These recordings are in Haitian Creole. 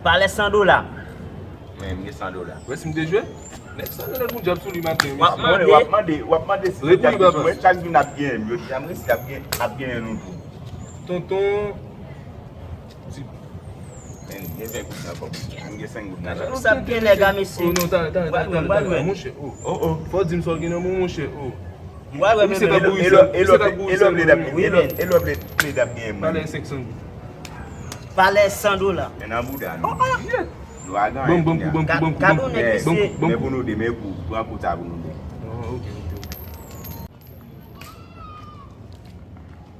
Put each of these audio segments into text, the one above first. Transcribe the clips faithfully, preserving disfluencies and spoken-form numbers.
Valè san dola. Men, m gen san dola. Wè si m te jwe? Nèg sa gen nèg yon djab sou li maten. W ap Mwen, mande. W ap mande, w ap mande si Reponn djab papa. sou mwen, chak jou n ap genyen m. Jodi a m resi ap gen, ap genyen nou tou. Tonton. Men, gen ven goud nan kòb. M gen senk goud nan kòb. Sa ap gen nèg a mesye. Oh non, talè, talè, Mwen, talè, mwen, talè, mwen. Monchè, oh. Oh, oh. Fò w di m sa w gen nan men w, monchè, oh. Mwen, mwen, Misye mwen. ka bouri Elo, sèl, elo, misye ka bouri elo sèl ble nan dap, men w. Wi, elo, men. Elo ble, ble dap genyen mwen. Talè senk san goud. Valè san dola. Men nan bouda nou. Nou a Banm, ganyen banm, kounya. kou, banm, kou, banm, kou, Gad banm, on nèg kou, banm, mesye. kou, banm, Men kou. Pou nou de, men pou, pran kou sa pou nou de. Oh, ok, ok.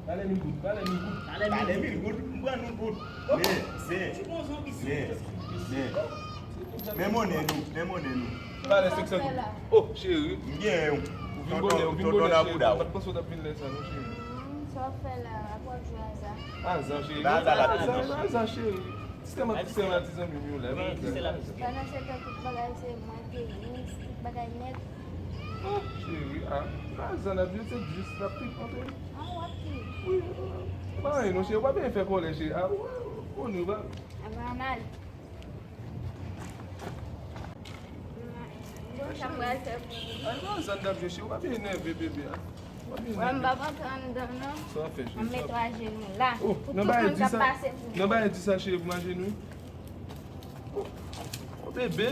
Valè mil goud, valè mil goud. Talè mil goud, m pran nou goud. Men, men, men, men. Men monnen nou, men monnen nou. Valè senk san goud. Oh, cheri. M gen yon. Ou vin bonè, ou vin Tonton bonè, nan cheri. bouda M w. pa t panse w t ap vin lè sa, non, cheri. Hmm, sa w ap fè la, a kwa w jwe aza? Aza, cheri. Ba aza l ap Aza, jwe. Aza, cheri. Ti kè m ap ti kè m ap ti zanmi m yo la. Wi, ti se la misye. Pandan se tan tout bagay se mwen ki risk, tout bagay nèt. Oh, cheri, ah. Aza n ap jwe, se jis n ap trip antre. An w ap ki? Wi, pa anyen non, cheri, w pa bezwen fè kòlè, cheri. Ah, w konnen w pa. Avan ann ale. Bon, sa m pral fè pou ou? Ay, non, sa n t ap jwe, cheri, w pa bezwen nève, bebe, ah. W pa bezwen Wè, m nève. p ap antre anndan, non. Sa w ap fè, cheri? Mwen Sa w mete w ajenou la. Oh, Pou nan tout bagay moun di k ap sa, pase pou nan bagay di sa, cheri, pou m ajenou. Oh, oh, bebe.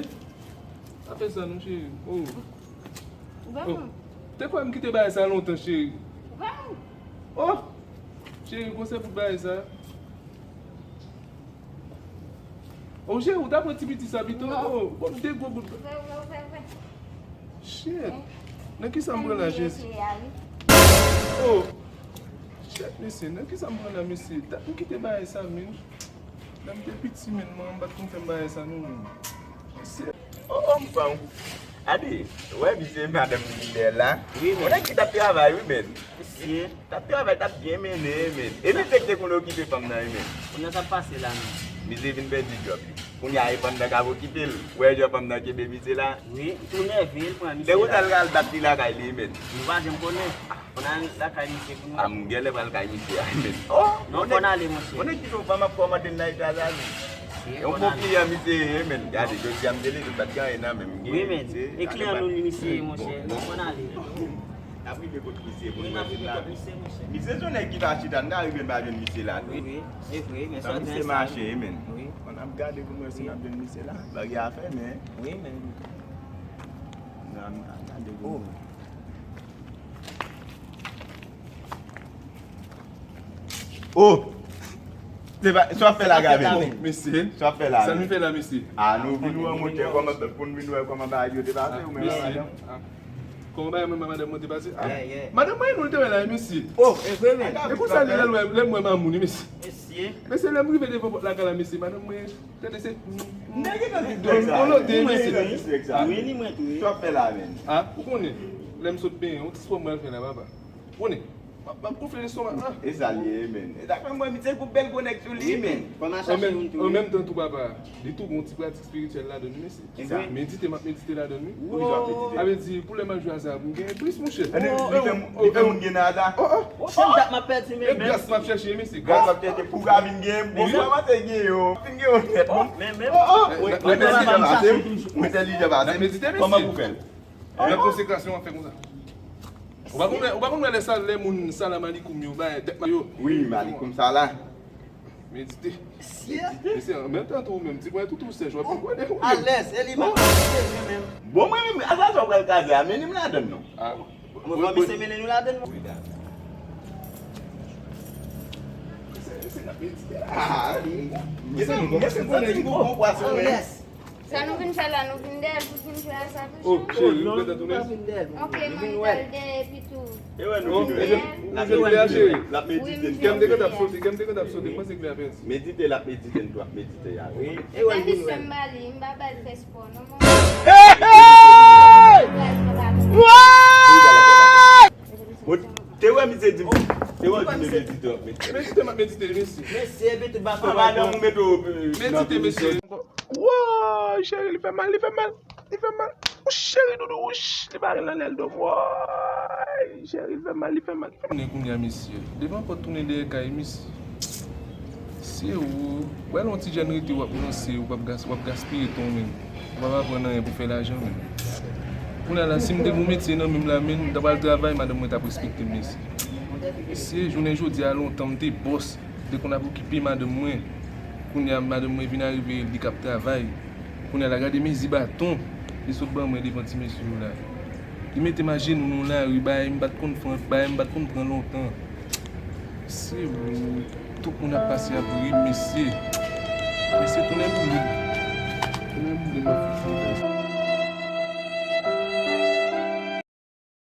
Pa fè sa, non, cheri. Oh. Ou ban Oh. mwen? Te kwè m kite bagay sa lontan, cheri. Ou ban mwen? Oh! Cheri, konsèy pou bagay sa. Oh, cheri, ou ta pran ti piti sa pito. Non. Oh, bon, de gwo bout. Ouvè, ouvè, ouvè, ouvè. Shit. Nan ki sa m pran la, Jezi? Kle a, wi. Oh! Shit, mesye, nan ki sa m pran la, mesye? Ta, m kite bagay sa, men. Lè m te piti, men, manman m pa t konn fè m bagay sa, non, men. Mesye. Oh, oh, m pran. Ade, wè, misye, madanm li lè la. Wi, men. Mwen nèg ki t ap travay, wi, men. Mesye. T ap travay, t ap byen mennen, men. E misye ki te konn okipe fanm nan, wi, men. Kounye a sa ap pase la, men. Misye vin pèdi djòb li. Kounye a, e fanm nan k ap okipe l. Wè, jan fanm nan kenbe misye la. Wi, tou nève, l pran misye Lè ou la. al, al bat li lakay li, men. Nou pa janm konnen. Fò n al lakay misye pou nou. A, m genlè pral kay misye a, men. Oh! Non, fò n ale, monchè. Konnen ki jan fanm ap kòmande m nan eta sa, men. Mesye, Yon fò n bon ale. kliyan misye ye, men. Gade, jodi a m te leve, m pa t gen anyen nan men m. Wi, men. E kliyan nou li, misye, monchè. Fò n ale. N ap rive kot misye pou Wi, n n ap wè si l rive la. kot misye, monchè. Misye se yon nèg ki pa chita, n ta rive n pa jwenn misye la tou. Wi, wi, e vre, men Sa sòt misye sa. Mache, men. Wi. N ap gade pou n wè si n ap jwenn misye la. Bagay a fèmen. Wi, men. N a, n a gade pou n wè. Oh! Se pa, sa w ap fè la, Gabe? Mesye, Sa w ap fè la? Sa nou fè la, mesye? A, nou vin wè motè kòman, pou n vin wè kòman bagay yo te pase, ou menm Mesye, madanm? ah, kòman bagay mwen, madanm mwen te pase? Ah, Yeah, yeah. Madanm mwen, nou te wè la, mesye. Oh, e vre, men. E konsa li lè l wè, lè m wè mamoun, mesye. Mesye. Mesye, lè m rive devan pòt lakay la, mesye, madanm mwen, tande se. Nèg ki nan distrèk sa. Yon lote, mesye. Nèg nan distrèk sa. Wi, li mwen tou, wi. Sa w ap fè la, men? Ah, ou konnen, lè m sot benyen, yon ti spò m pral fè la, papa. Ou konnen, m ap, m ap gonfle lestomak la. E sa l ye, men. E sa k fè m wè misye gon bèl gwo nèg sou li, men. Fò n al chache youn tou. An menm tan tou, papa, li tou gon ti pratik espirityèl ladan l, mesye. E vre. Medite, m ap medite ladan l, wi. Pou ki jan medite? A vle di, pou lè m al jwe aza, m gen plis, monchè. Li fè, li fè moun gen aza? Oh, oh, Chèf dat m ap pèdi, men. E gras m ap chèche, mesye. Gras ap chèche pou ka vin gen, bon, mwen panse gen yo. Vin gen yo nèt, non? Men, men. Oh, oh. Mwen entèlijan pase m. Mwen entèlijan pase m. Kòman pou fè l? Nan konsekrasyon, w ap fè konsa. Ou pa konn, ou pa konn wè lè sa, lè moun salam alikoum yo, bay tèt yo. Wi, malikum sala. Medite. Mesye, an menm tan tou, ou menm, ti pwen toutou sèch, w ap pi konnen. Alèz, e li menm, se li menm. Bon, mwen menm, asa sa w pral kaze a, mennen m ladann non. Ah, Mwen fò misye mennen nou ladann, mwen. Ah, wi. Gen sa, gen sa, gen sa, gen sa, Sa nou vin fè la, nou vin dèyè l pou vin jwe a sa tou. Oh, cheri, ou gentan tounen? Ok, manmi, Al dèyè epi tou. E wè nou vin wè. L ap medite, cheri. L ap medite. Kè m te gentan ap sote, kè m te gentan ap sote, m panse k li ap pèdi. Medite, l ap medite, n tou ap medite a. Wi. E wè nou vin wè. M ba li, m pa ba l fè spò, non, mwen. Bon, te wè misye di, te wè di medite, tou ap medite. Medite, m ap medite, mesye. Mesye, epi tout ba Anba dan ou mete w. Medite, mesye. Woy, cheri, li fè mal, li fè mal, li fè mal. Ou cheri doudou, wouch, li pa gen nan lèl dòm. Woy, cheri, li fè mal, li fè mal. Tounen kounye a, mesye. Devan pòt tounen dèyè kay, mesye. Mesye, ou wè lè yon ti jèn rete w ap ranse, w ap gas, w ap gaspiye tan w menm. Ou p ap aprann anyen pou fè lajan menm. Kounye a la, si m te gen yon metye nan men m la menm, m ta pral travay, madanm mwen t ap respekte m, mesye. Mesye, jounen jodi a, lontan m te bòs, m te konn ap okipe madanm mwen. Kounye a, madanm mwen vin arive, li k ap travay. Kounye a la, gade mezi baton li sot ban mwen devan ti mesye yo la. Li mete m ajenou nan lari, bagay m pa t konn pran, bagay m pa t konn pran lontan. Mesye, ou, tout moun ap pase ap ri m, mesye. Mesye, tounen boule. Tounen boule, m ap fouti.